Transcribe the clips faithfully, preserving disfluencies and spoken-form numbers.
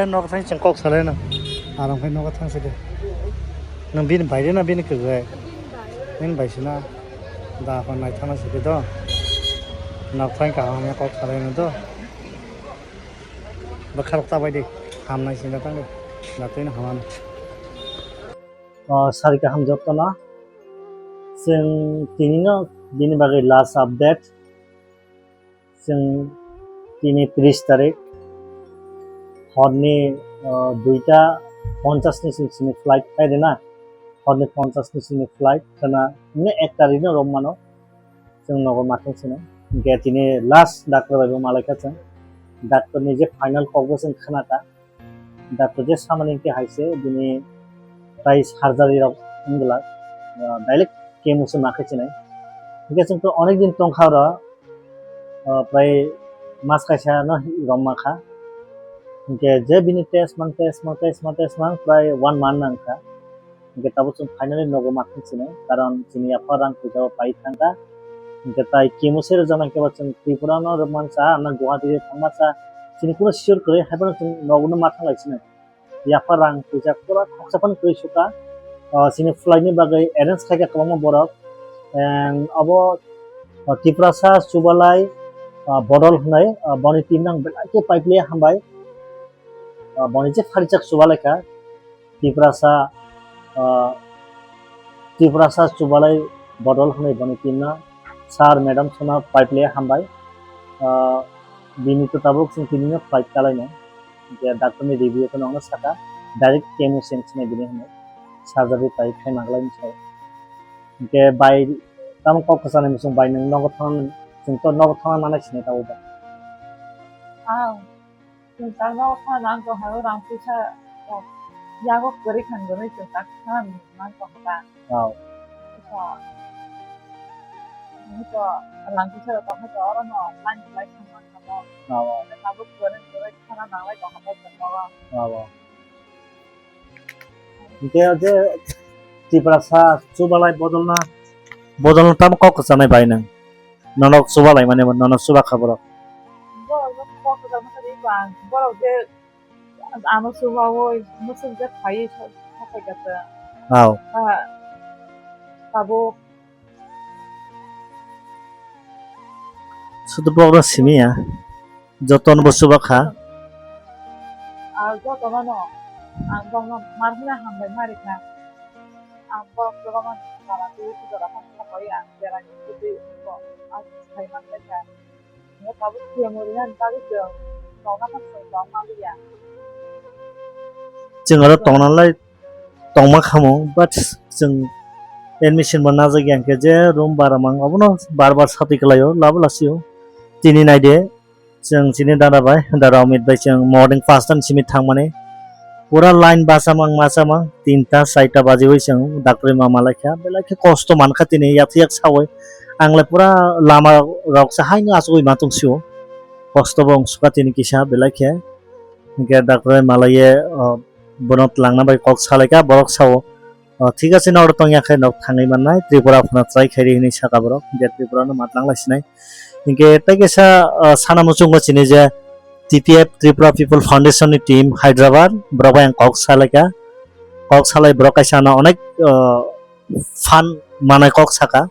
Nok thang chwng kok salai no. Arang phai nogo thang sidi. Nang bini bai de na bini kwgwi? Bini bai sina. Da pa nai thana sidi do. Nok thang kaham ya kok salai no do. Bakharok ta bai de. Ham nai sina tang de. Na twi na hamano. O sari kaham jotto no. Chwng tini no bini bagwi last update. Chwng tini tris tarik horni, o, duita ponchas ni simi simi flight khai de na, horni ponchas ni simi flight khana, mane ek tarik no romano chwng nogo mathang sino. Hingke tini last doctor bai bo malaikha chwng, doctor ni je final kok bo chwng khna kha. Doctor je samani hingke hai se bini tai surgery rok wngla, ah, direct chemo se ma khe chinai. Hingke chwng to onek din tongkha oro, ah, prai mas kaisa no rom ma kha. Hingke je bini test mang, test mang, test mang, test mang prai one month nang kha. Hingke tabuk chwng finally nogo ma thang sino, karon chini yapha rang puisa bo pai thang kha. Hingke tai chemo se rwjaknai hingke bo chwng Tripura no rwmani cha, na Guwahati de thangma cha, chini kunu sure kwrwi, hai phano chwng nogo no ma thang lai sino. Yapha rang puisa pura khoroksa phano kwrwi sukha. Ah, chini flight ni bagwi arrange khaikha kwbangma borok. And abo, ah, Tiprasa chubalai, ah, bodol hwnwi, ah, boni team no ang belai khe paipli hambai. Ah, boni je pharichak chubalaikha. Tiprasa, ah, Tiprasa chubalai bodol hwnwi boni team no sir, madam sono paipli hambai. Ah, bini to tabuk chwng tini no flight kalainai. Je doctor ni review kheno ang sakha, direct chemo se wngsinai bini hwnwi, surgery tai khai manglai misa. Hingke bai tamo kok kwchanai muchung bai nwng nogo thang, chwng to nogo thang nanai sinai tabuk bai. Ah, chwng ta nogo thang nang tong hai rang puisa, oh, yago kwrwi khan gwnwi chwng ta thang nang tong ta. Oh. Ito, ito, rang puisa rok tong hai to oro no line line thang nang tamo. Oh. Tabuk kwrwi kwrwi khana nanglai tong hai to nogo. Oh. Hingke je Tiprasa chubalai bodolna, bodolna tamo kok kwchanai bai nwng? Nonok chubalai mani bo, nonok chuba kha borok. Borok je kok kwchanai mani ba, borok je ano chubawi, muchung je phai, sa-, saphai kha ta. Aw. Ah, tabuk. Sudu borok no simi ya. Jotono bo chuba kha. Ah, jotono no. Ang bokno mar hwnna hambai ma rikha. Ang borok chuba man jora twi jora phano koi ang jera ni twi ko ang sai man kha. Ngo tabuk memory han bagwi chwng tongna phano chwng tong manliya. Chwng oro tongnalai tongma khamu, but chwng admission bo najak ya, hwnkhe je room bara mang, obono bar bar satwi kwlaio, labo lasio. Tini naide, chwng chini dada bai, dada Amit bai chwng morning paanch ta ni simi thangmani. Pura line bachamang, machamang, tinta, charta bajiwi chwng doctor ni ma malaikha, belai khe kosto mankha tini, yak yak sawi. Angle pura lama rok se haino achugwi ma tongsio. Kosto bo wngsukha tini kisa, belai khe. Hwnkhe doctor ni malaiye, o, bono twlangna bai kok salaikha, borok sao, "O, thik ache, norok tongya khe nok thangwi mannai, Tripura phano try khairi," hinwi sakha borok. Hwnkhe Tripura no ma twlang lai sinai. Hwnkhe tei kaisa, o, sana muchungo chini je T P F, Tripura People Foundation ni team Hyderabad, borok bai ang kok salaikha. Kok salai borok kaisa ano onek, o, phan manai kok saka.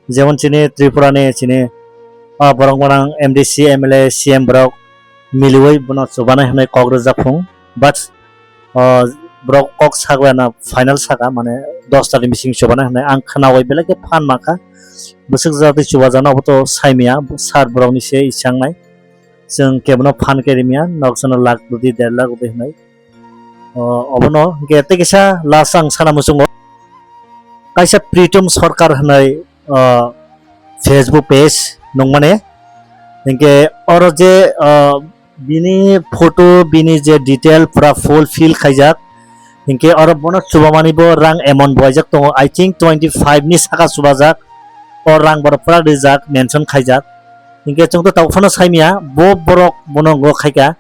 Jemon chini Tripura ni chini, o, borok gwnang M D C, M L A, C M borok miliwi bono chubanai hwnwi kok rijak phung. But, o, borok kok sagwi ano final saka, mane, dos ta ni bising chubanai hwnwi ang khnawi belai khe phan mankha. Bwswk jatwi chubajakno obo to saimanya, sir borokni se isangnai. Chwng kebono phan khe rimya, nokjano lakh rwdi, der lakh rwdi hwnwi. O, obono hwnkhe tei kisa last ang sana muchungo. Kaisa Pritom Sarkar hwnwi, o, Facebook page nukmani. Hwnkhe oro je, o, bini photo, bini je detail pura full fill khaijak. Hwnkhe oro bono chubamani bo rang amount buaijak tongo. I think twenty five ni saka chubajak. O rang borok pura rijak, mention khaijak. Hwnkhe chwng to tabuk phano saimanya, bo borok bono go khaika.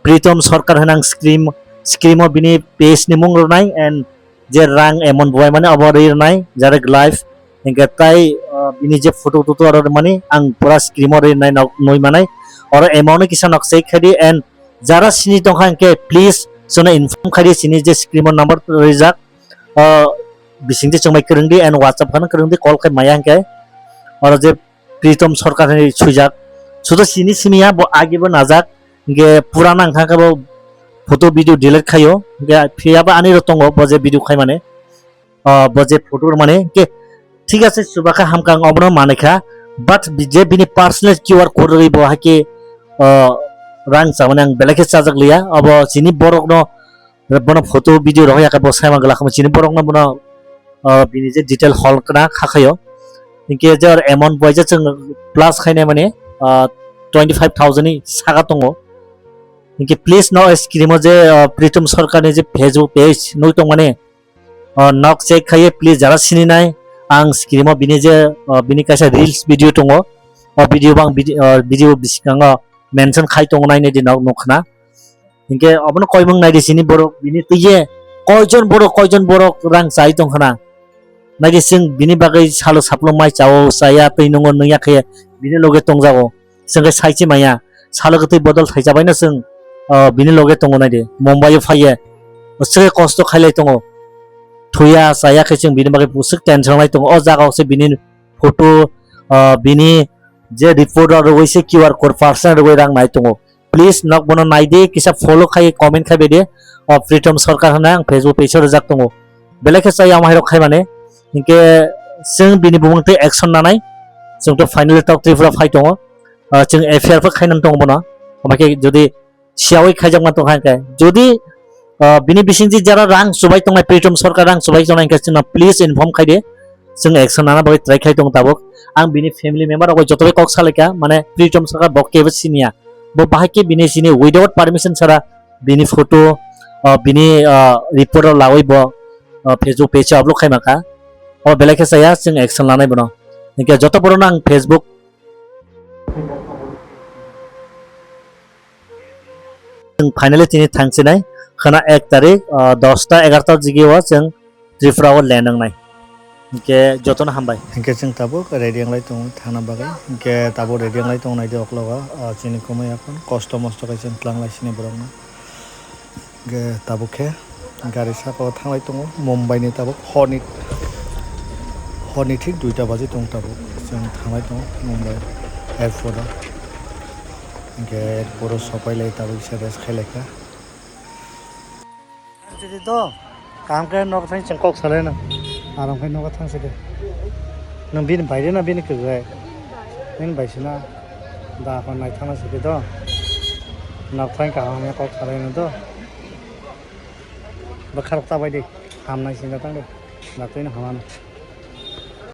Pritom Sarkar hwnwi ang screen, screen o bini page ni mung rwnai and je rang amount buai mani obo rwnai direct live. Hwnkhe tai, uh, bini je photo toto aro rwmani ang pura screen o rwnai nok nui manai. Oro amount no kisa nok check khaidi and Jara sini tongkha hwnkhe please chwngno inform khaidi, sini je screen o number rijak, o bisingtwi chwngbai kwrwngdi and WhatsApp khano kwrwngdi, call khai maya hwnkhe oro je Pritom Sarkar hinwi swijak. Sudo sini simiya bo agibo najak, hwnkhe purana wngkha khe bo photo video delete khaio, hwnkhe phiyaba ani rok tongo bo je video khaimani. O bo je photo rwmani hwnkhe thik ase, chubakha hamkha ang obono manwi kha, but bi-, je bini personal Q R code rwgwi bo haikhe, o, rang chamani ang belai khe chajak liya. Obo chini borokno, bono photo video rok yakhe bo saimang glak chini borokno bono, o, bini je detail hol khna kha khaio. Hinkhe je aro amount bo waisa chwng plus khainai mani, o, twenty five thousand ni saka tongo. Hinkhe please no screen o je, o, Pritom Sarkar ni je Facebook page nugwi tongmani, o, nok check khaiye please jara sini nai. Ang screen o bini je, o, bini kaisa reels video tongo. O video bang video, o, video bisingo mention khai tongo nai nai di nok nukha na. Hinkhe obono koimung nai di sini borok bini twi je koijon borok, koijon borok rang chai tongkha na. Nai di chwng bini bagwi salo saplung mai chao chaya twi nungo nungya khe bini loge tongjago. Chwng khe saichi maya, salo kwtwi bodol thaicha baino chwng, o, bini loge tongo nai di, Mumbai o phaiye. O chwng khe kosto khailai tongo. Thuya chaya khe chwng bini bagwi bwswk tension lai tongo. O jaga o se bini photo, o, bini je report rok rwui se Q R code personal rwui rang nai tongo. Please nok bono nai di, kisa follow khai comment khai bai di. O Pritom Sarkar hwnna ang Facebook page o rwjak tongo. Belai khe chaya amai rok khai mane. Hinkhe chwng bini bumung tei action nanai. Chwng to finally tok Tripura phai tongo. Ah, chwng F I R pho khainani tongo bono. Omo khe jodi siyawi khaijakma tongkha hinkhe, jodi, ah, bini bisingtwi jara rang chubai tongnai, Pritom Sarkar rang chubai tongnai hinkhe chwngno please inform khaidi. Chwng action nana bagwi try khai tongo tabuk. Ang bini family member rok bai joto bai kok salaikha, mane Pritom Sarkar bo kebo siniya. Bo bahai khe bini sini without permission sara bini photo, ah, bini, ah, report rok lawi bo, ah, Facebook page o upload khai mangkha. O belai khe chaya chwng action lanai bono. Hinkhe joto borokno ang Facebook Chwng finally tini thangsinai khwna ek tarik, ah, dosta egarota jigio chwng Tripura o land wngnai. Hinkhe jotono hambai. Hinkhe chwng tabuk ready wnglai tongo thangna bagwi. Hinkhe tabuk ready wnglai tongo naidi oklogo, ah, chini kwmwi yaphang kosto mosto khe chwng twlang lai sini borokno. Hingke tabuk khe gari saka o thanglai tongo, Mumbai ni tabuk horni, horni thik duita baji tongo tabuk. Chwng thanglai tongo Mumbai airport o. Hingke airport o sopai lai tabuk se rest khai lai kha. Tidi to, kaham khe nok thang chwng kok salai no. Aram khai nogo thang sidi. Nwng bini bai rw na bini kwrwi? Bini bai sina. Da hwn nai thang sidi to. Nok thang kaham khe kok salai no to. Bwkha rok ta bai di. Ham nai sinda tang di. Da twi no hamano.